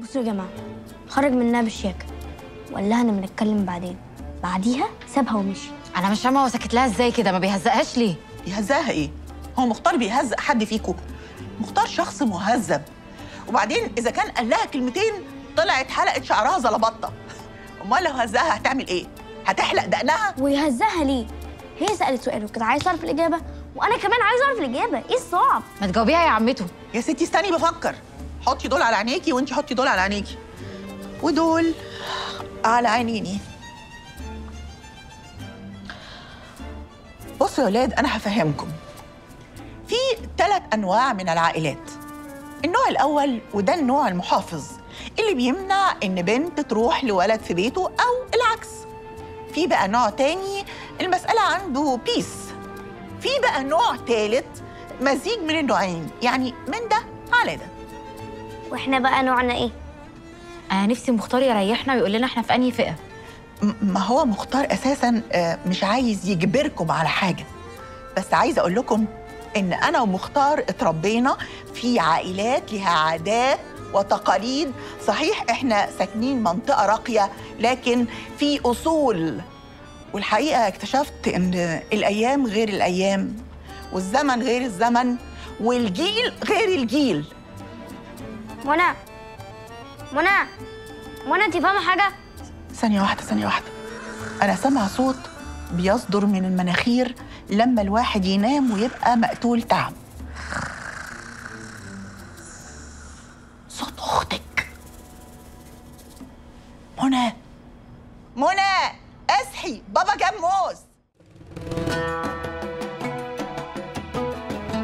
بصوا يا جماعة، خرج منها بالشياكه وقال لها انا بنتكلم بعدين، بعديها سابها ومشي. انا مش فاهمه هو ساكت لها ازاي كده، ما بيهزقهاش ليه؟ يهزقها ايه؟ هو مختار بيهزق حد فيكم؟ مختار شخص مهذب، وبعدين اذا كان قال لها كلمتين طلعت حلقة شعرها زلبطه. امال لو هزقها هتعمل ايه؟ هتحلق دقنها؟ ويهزقها ليه؟ هي سالت سؤال وكانت عايزه اعرف الاجابة، وانا كمان عايزه اعرف الاجابة، ايه الصعب؟ ما تجاوبيها يا عمته. يا ستي استني بفكر. حطي دول على عينيكي وانتي حطي دول على عينيكي ودول على عينيني. بصوا يا ولاد، انا هفهمكم. في 3 انواع من العائلات. النوع الاول وده النوع المحافظ اللي بيمنع ان بنت تروح لولد في بيته او العكس. في بقى نوع تاني المسألة عنده peace. في بقى نوع تالت مزيج من النوعين، يعني من ده على ده. واحنا بقى نوعنا ايه؟ انا نفسي مختار يريحنا ويقول لنا احنا في انهي فئة. ما هو مختار اساسا مش عايز يجبركم على حاجة، بس عايزة اقول لكم ان انا ومختار اتربينا في عائلات لها عادات وتقاليد. صحيح احنا ساكنين منطقة راقية لكن في أصول. والحقيقة اكتشفت إن الأيام غير الأيام، والزمن غير الزمن، والجيل غير الجيل. منى منى منى، انت فاهمة حاجة؟ ثانية واحدة ثانية واحدة، أنا سامعة صوت بيصدر من المناخير لما الواحد ينام ويبقى مقتول تعب. صوت أختك. منى منى اصحي، بابا جاب موز.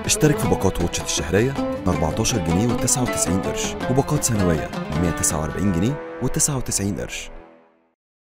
اشترك في باقات واتشت الشهرية ب 14 جنيه و99 قرش، وباقات سنوية ب 149 جنيه و99 قرش.